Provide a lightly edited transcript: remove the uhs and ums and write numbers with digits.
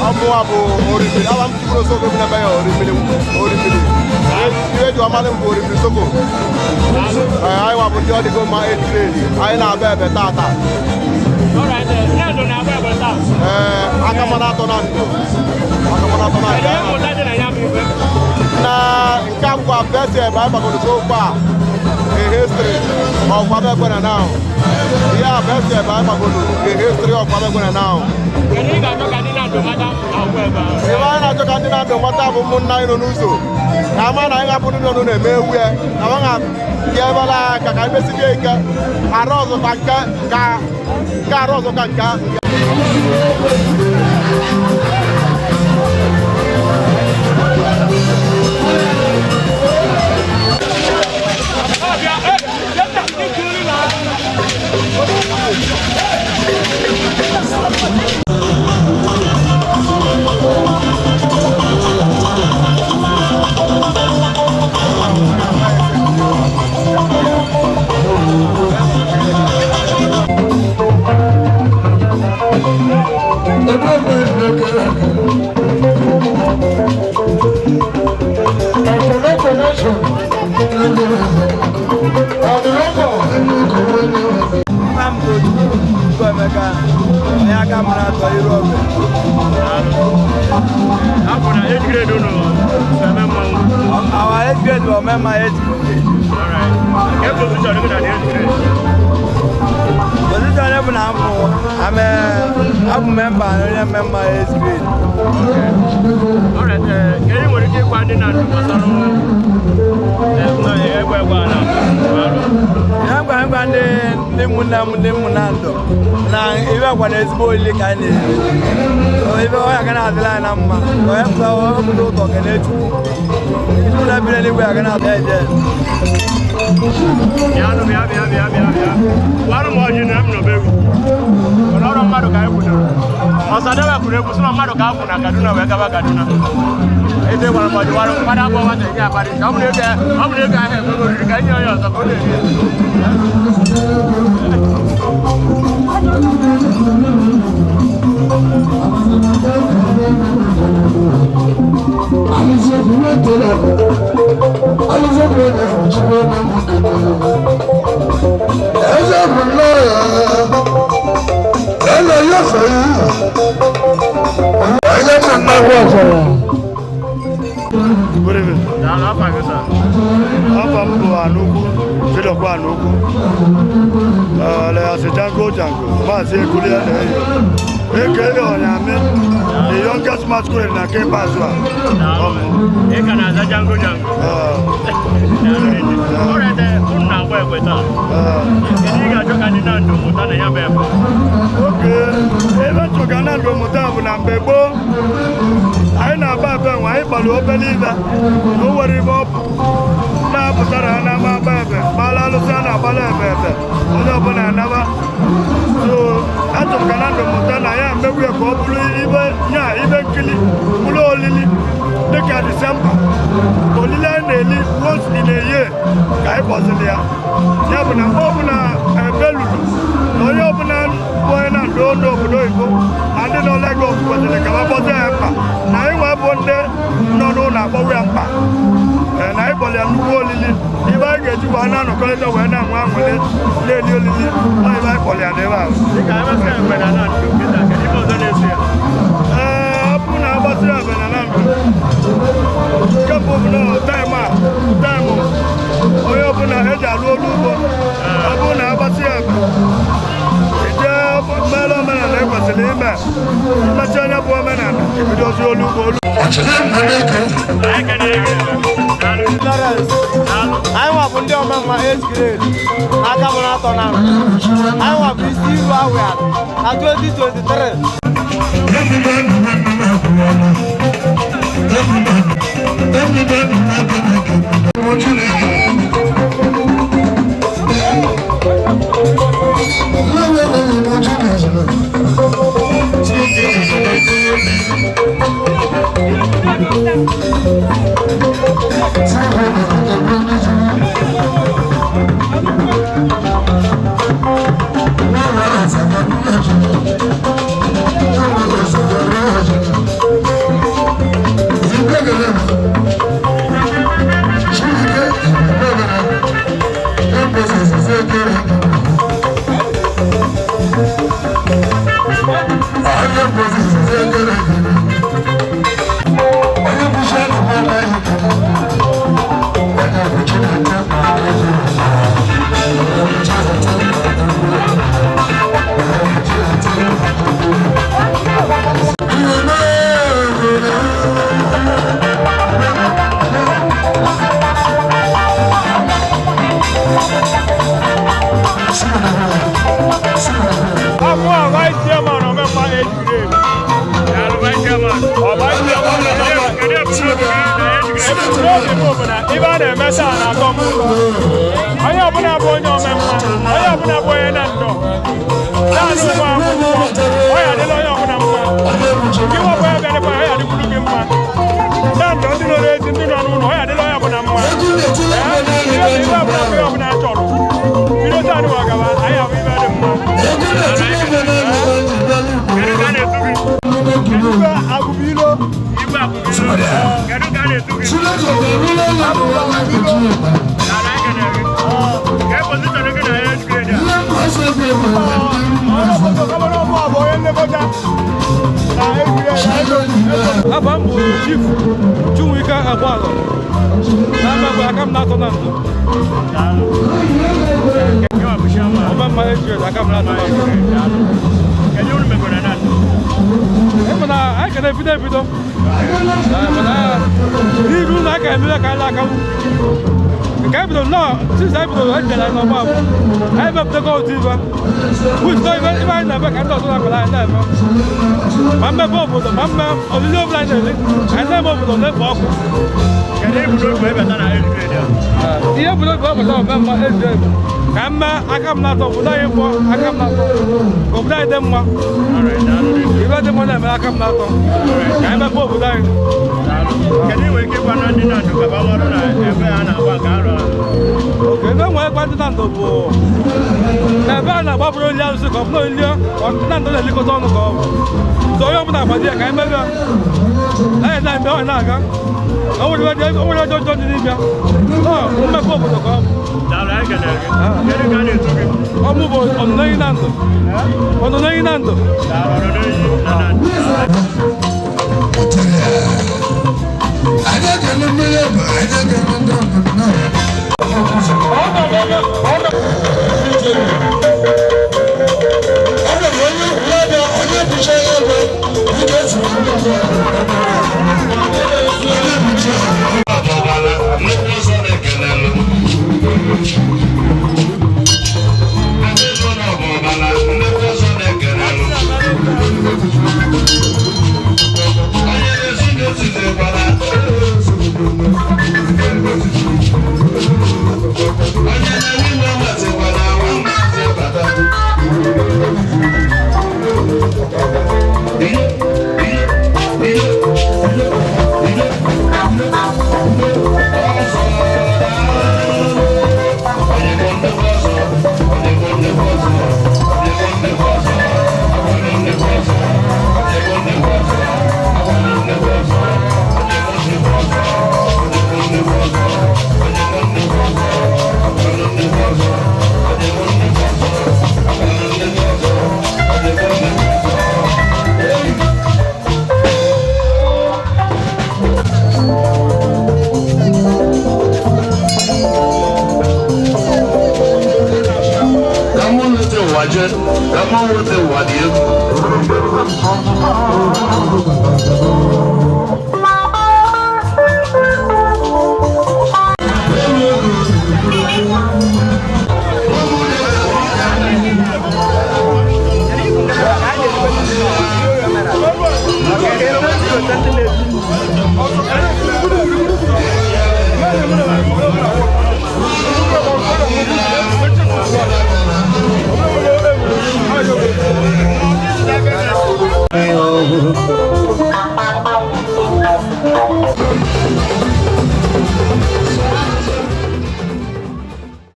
Ọmụwa bụ Orimiri, ala m tigburu Soko bi n'ebe ya Orimiri, Orimiri. Ihe eji amalị m bụ Orimiri Soko. Ee, anyị nwa bụ ndị ọdịgo mma age grade. Anyị na-agba ebe tata. Alright, Nando na-agba egbe taa. Ee, aka mmanụ atọ na ndụ. Aka mmanụ atọ na Kedu ihe ndụ. mmụta dị na ya bụ ife? Na nke akwụkwọ best ebe anyị gbagoro so far in history of Abekwena now. Ihe a best ebe anyị gbagoro in history of Abekwena now. Kedu ị ga-achọ ka ndị Nando mata agwa ebe ahụ? Ebe anyị na-achọ ka ndị na-adụ nwata bụ ụmụnna anyị nọ n'ụzọ ka ama na anyị hapụ ndị nọ na-eme ewu ya ka ha ga ebela aka ka anyị mesie ike arụ ọzọ ka nke ka nke arụ ọzọ ka nke. Ọbịa, eh, ndị kiri na Nnamdi Chukwuemeka, onye aka m na-atọ iru ọgụ. Afọ na age grade unu so eme mmanwụ. Our age grade bụ omemma age grade. Alright. Ke position gị na the age grade? Position bụ na mbụ, abụ member na onye member age grade. Alright, kedu ị nwere ike ịgwa ndị Nando gbasara egbe egbe a na-arụ? Ihe ngwa ngwa ndị ndị ụmụnne m ndị ụmụ Nando na ibe kwa na ezigbo olili ka anyị na-eri. Ibe ọ ya ga na-adịla anyị na mma. Onye pụta obodo ụtọ kene Chukwu. Chukwu na-ebiri eluigwe ya ga na-abịa eje. Bịanụ, bịa, bịa, bịa, bịa, bịa. Gwarụ m ọjị na m nọ be egwu. Mana ọrụ mmadụ ka anyị kwudoro. Ọsadebe kwuru egwu sị na mmadụ ka akwụ na Kaduna wee gaba Kaduna. Eze gwara m ọjị warụ mmadụ abụọ nwata enye abalị. Ọ bụrụ ego ọ bụrụ ego ahụ enwego oriri ka enye onye ọzọ ka ọ na-eri ya. Good evening. Daalụ, afa gị sir. Afa m bụ Anukwu, Chidokwa Anukwu. Alias Django Django, Maazị Ekulie na-eyi. Aka Onyame, the youngest masquerade na nke ikpeazụ a. Daalụ. Ị ka na-aza Django Django. Daalụ rinne. Alright, unu na-agba egbe taa. Kedu ị ga-achọ ka ndị Nando mụta na ya bụ egbe? Oke, ebe nchọga na ndụ mụta bụ na mgbe gboo, anyị na-agba ebe nwe anyị kpara obere ibe na o nwere ibe ọ bụ na-apụtara ha n'ama agba ebe gbala alụsị a na-agbala ebe ebe onye ọbụla anaba. So achọrọ ka na ndụ mụta na ya emegbu ya ka ọ bụrụ ibe nya ibe nkili bụrụ olili dịka Disemba olili anyị na-eli once in a year ka anyị kpọziri ya. Ya bụ na mgbe ọbụla ebe luru na onye ọbụla bụ onye na-ndụ ndụ obodo oyibo na ndị nọ Lagos kwesịrị ka ha kpọzie ya mkpa na anyị nwa bụ ndị nọ n'ụlọ akpọwa ya mkpa. Ee, na anyị kpọrọ ya nnukwu olili ibe anyị ga-eji wee na-anọkọrịta wee na-anwe aṅụrị na-eli olili ọ ibe anyị kpọrọ ya n'ebe ahụ. Dịka emesịa egbe na Nando kịta, kedu ife ọzọ na-eso ya? Ee, ọ bụrụ na agbasịrị ebe na Nando nke mbụ bụ na time a time onye ọbụla eji alụ olu ugbo, ọ bụrụ na agbasị ya ebe ije mere omenala ekwesịrị ime mmechi onye bụ omenala ebidozi olu ugbo olu. Anyị ka na-eri. Daalụ. Lawrence, Daalụ. anyị nwa bụ ndị ọmamma age grade aka m na-atọ na anyị nwa bụ isi iru ahụ ya na 2023. Ebumnobi m bụ na ibe a na-eme taa na-atọ m ụtọ. Onye ọbụla bụ onye omemma, onye ọbụla bụ onye na ndọ taa n'ụgbọ akwụkwọ, ọ ya adịla onye ọbụla mma. Gị nwabụ ya bịarịkwa, ọ ya adịkwuru gị mma. Na ndọ ndị nọ n'ezi, ndị nọ n'ụlọ, ọ ya adịla onye ọbụla mma. Ihe bụ ibe ọbụla bụ ihe ọbụla a chọrọ. Bido taa nụwa gaba, anyị ahụ ibe dị mma. Kedu ka a na-etu gị? Igwe Agụbilo. Igwe Agụbilo. Kedu ka a na-etu gị? Ala ekene gị. Kee position gị na age grade a? Ọrụ obodo gọvanọ bụ abụ onye nlekọta na egwuregwu. Afa m bụ Chief Chinwike Agbalọ na-amagbe aka m na-atọ na ndụ. Gịnwa bụ chairman? Ọma mma age grade aka m na-atọ na ndụ. Kedu unu megoro na ndụ? Ịma na anyị ka na-ebido ebido. Ee, mana n'iru na aka emebe ka anyị na-akanwu nke anyị bidoro nnọọ since anyị bidoro ejere anyị n'ọgba abụ anyị mepụtago otu ibe wit ibe ibe anyị na-eme ka ndị ọzọ na-akwado anyị na-eme ma mmepe obodo ma mme olili ọbụla anyị na-eri anyị na-eme obodo na-ekpo ọkụ. Kedu ebumnobi wee bata na age grade a? Ihe bụ n'obi ọbụla ome mma ezi ego ka m mee aka m na-atọ obodo anyị pụọ aka m na-atọ ka obodo anyị dị mma. Alright, daalụ rinne. Ibe dị mma na-eme aka m na-atọ ka anyị mepee obodo anyị. Kedu inwe ike ịgwa na ndị na ndụ ka ba marụ na ebe a na-agba nke arọ a? Oke ebe nwere gwa ndị na ndụ bụ na ebe a na-agbapụrụ oli arụsị ka ọ bụla oli ndị na ndụ na-elikọta ọnụ ka ọ bụ so onye ọbụla agbadi ya ka anyị mebe ya na anyị na-eme ọ na-aga o nwere ọjọọ ọjọọ dị n'ime ya nọ mmepe obodo ka ọ bụ. Daalụ, anyị kelere gị. Kedu ka a na-etu gị? Ọmụ bụ ọnụnọyi na ndụ, ọnụnọyi na ndụ. Daalụ, ọnụnọyi na na ndụ.